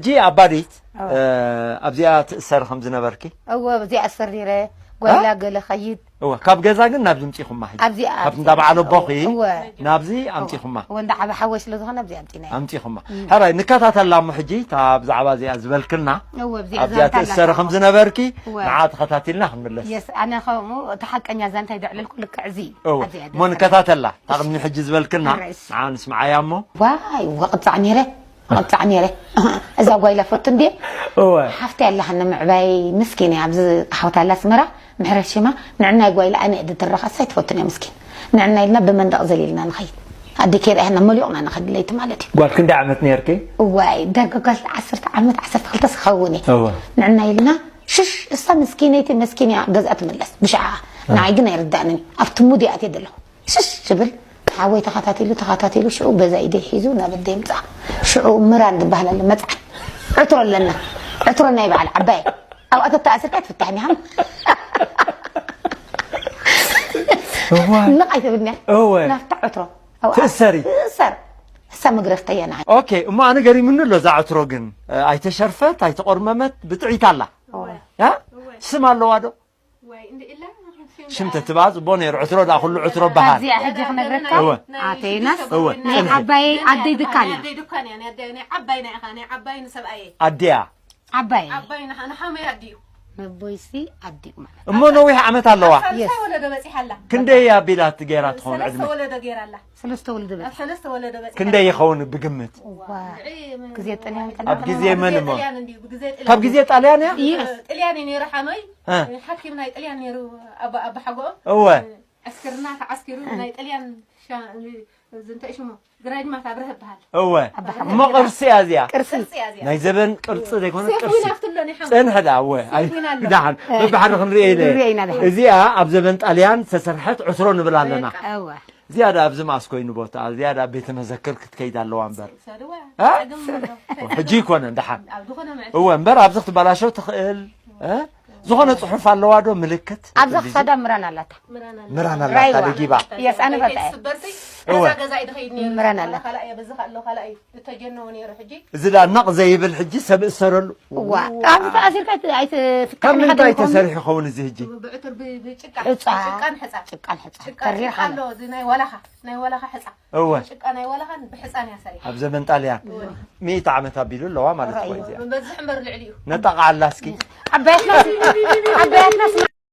ሕጂ ኣባዲት ኣብዚኣ ትእሰር ከም ዝነበርኪ? እወ ኣብዚኣ እሰር ነይረ። ጓይላ ገለ ኸይድ። እወ ካብ ገዛ ግን ናብዚ ምፂኹማ ሕጂ? ኣብዚኣ ካብቲ እንዳ በዓል ኣቦኺ እወ ናብዚ ኣምፂኹማ? እወ እንዳ ዓበ ሓወይ ስለ ዝኾነ ኣብዚኣ ኣምፂና። ኣምፂኹማ። ሕራይ ንከታተላ እሞ ሕጂ እታ ብዛዕባ እዚኣ ዝበልክልና እወ ኣብዚኣ ኣብዚኣ ዛንታ ትእሰሪ ኣላ። ከም ዝነበርኪ እወ ንዓ ተኸታቲልና ክንምለስ። የስ ኣነ ከምኡ እቲ ሓቀኛ ዛንታ ይደዕለልኩ ልክዕ እዚ እዩ። እወ ኣብዚኣ እሞ ንከታተላ እታ ቅድሚ ሕጂ ዝበልክልና ሕራይ እሺ። ንዓ ንስምዓያ እሞ። ዋይ ወቕጻዕ ነይረ። ኣቕጻዕ ነይረ። እዛ ጓይላ ፈቱ እንዴ? እወ። ሓፍቲ ኣለሃኒ ምዕባይ ምስኪን እያ። ኣብዚ ሓውታ ኣላ ኣስመራ ምሕረት ሽማ ንዕናይ ጓይላ ኣነ እየ ድትረኻ እሳይ ትፈቱን እያ ምስኪን። ንዕና ኢልና ብመንደቕ ዘሊልና ንኸይድ። ኣዲ ከይርኣየና መሊቑና ንኸድ ለይቲ ማለት እዩ። ጓል ክንደይ ዓመት ነርኪ? እዋይ ዳርጋ ጓል ዓሰርተ ዓመት ዓሰርተ ክልተ ስኸውን እየ። እወ። ንዕና ኢልና ሽሽ እሳ ምስኪነይቲ መስኪን እያ ገዝኣ ትምለስ ብሽዓ። ንዓይ ግን ኣይርዳእንን እዩ። ኣብቲ ሙድ እየ ኣትየ ዘለኹ። ሽሽ ክብል ሓወይ ተኸታቲሉ ተኸታቲሉ ሽዑ በዛ ኢደይ ሒዙ ናብ ኣደይ ምጻ። ሽዑ ምራን ዝበሃል ኣሎ መጽዓን ዕትሮ ኣለና። ዕትሮ ናይ በዓል ዓባይ ኣብኣ ተተኣሲርካ ኣይትፍታሕን ኢኻ። እዋይ። ንቕ ኣይትብልንያ። እወ። ናብታ ዕትሮ ኣብኣ ትእሰሪ። ትእሰር። እሳ መግረፍተያ ንዓይ። ኦኬ እሞ ኣነ ገሪምኒ ኣሎ እዛ ዕትሮ ግን ኣይተሸርፈት ኣይተቆርመመት ብጥዒት ኣላ። እወ። ያ? ስም ኣለዋ ዶ? ሽም ተትብኣ ጽቡቕ ነይሩ። ዕትሮ ደኣ ኩሉ ዕትሮ በሃል። እዚኣ ሕጂ ክነግረካ። እወ። ኣተይናስ እወ፣ ናይ ጽንሒ። ዓባይ ኣደይ ድካን እያ። ናይ ኣደይ ድኳን እያ፣ ናይ ኣደይ፣ ናይ ዓባይ ናይ ኢኻ፣ ናይ ዓባይ ንሰብኣየ። ኣዲያ። ዓባይ። ዓባይ ንሓ-፣ ንሓመይ ኣዲኡ። ነቦይሲ ኣዲኡ ማለት። እሞ ነዊሕ ዓመት ኣለዋ። ሳልሳይ ወለዶ በጺሓ ኣላ። ክንደይ ኣቢላት ገይራ ኣብ ትኸውን ሰለስተ ዕድመ? ወለዶ ገይራ ኣላ። ሰለስተ ወለዶ ኣብ በጺሓ። ሰለስተ ወለዶ በጺሓ። ክንደይ ይኸውን ብግምት? ዋ፣ ግዜ ጥልያን ኣብ ግዜ መን እሞ? ጥልያን እንድዩ፣ ብግዜ ጥልያን። ካብ ግዜ ጣልያን እያ? የስ። ጥልያን እዩ ነይሩ ሓመይ። እ። ሓኪም ናይ ጥልያን ነይሩ ኣባ-፣ ኣባሓጎኦም። እወ። ዕስክርና ተዓስኪሩ ናይ ጥልያን ሻ-፣ እዚ እንታይ ሽሙ? ግራጅማት ኣብርሀ ይበሃል። እወ። ኣባሓጎ። እሞ ቅርሲ እያ እዚኣ። ቅርሲ። ቅርሲ እያ እዚኣ። ናይ ዘበን ቅርጺ ዘይኮነ ሴፍ ቅርሲ። ዊን ኣብትሎ ናይ ሓመይ። ጽንሕ ደኣ፣ እወ። ሴፍ ኣይ፣ ዊን ኣለ። ደሓን። በብሓደ ክንርእየ ኢለ። ክንርእየ ኢና ደሓን። እዚኣ ኣብ ዘበን ጣልያን ዝተሰርሐት ዕትሮ ንብል ኣለና። በቃ። እወ። እዚኣ ደኣ ኣብዚ መኣስ ኮይኑ ቦታ፣ እዚኣ ደኣ ቤተ መዘክር ክትከይድ ኣለዋ እምበር። ሰድዋ፣ እ? ጸገም ኣሎ። ሕጂ ይኮነን ደሓን። ኣብ ዝኾነ መዕልቲ። እወ፣ እምበር ኣብዚ ክትበላሸው ትኽእል፣ እ? ዝኾነ ጽሑፍ ኣለዋ ዶ? ምልክት? ኣብዚ ትብል ክሳዳ ምራን ኣላታ። ምራን ኣላ። ምራን ኣላታ፣ ራይዋ። ደጊባ። የስ፣ ኣነ ፈልጣ እየ። ትስበርሲ፣ እወ። ገዛ ገዛ እዩ ድኸይድ ነይሩ። ምራን ኣላ። ካልኣይ በዚ ኣሎ፣ ካልኣይ እተጀነወ ነይሩ ሕጂ። እዚ ደኣ ነቕ ዘይብል ሕጂ ሰብ እሰረሉ። እዋ፣ ኣብዚ ተኣሲርካ ኣይት-፣ ኣይትፍታሕን ካብ ኢኻ ምንታይ ዶ ይኸውን? ተሰሪሑ ይኸውን እዚ ሕጂ? ብዕቱር ብ-፣ ብጭቃ፣ ሑጻ። ጭቃን ሕጻ። ጭቃን ሕጻ። ጭቃ፣ ተሪር ጭቃ ሓመድ። ኣሎ፣ እዚ ናይ ዋላኻ፣ ናይ ዋላኻ ሕጻ። እወ። ጭቃ ናይ ዋላኻን ብሕጻን እያ ሰሪሓ። ኣብ ዘመን ጣልያን። እወ። ሚእቲ ዓመት ኣቢሉ ኣለዋ ማለት እኮ እዩ እዚኣ። በዝሕ እምበር ልዕሊኡ። ነጠቓዓላ እስኪ። ዓባያትና፣ ዓባያትና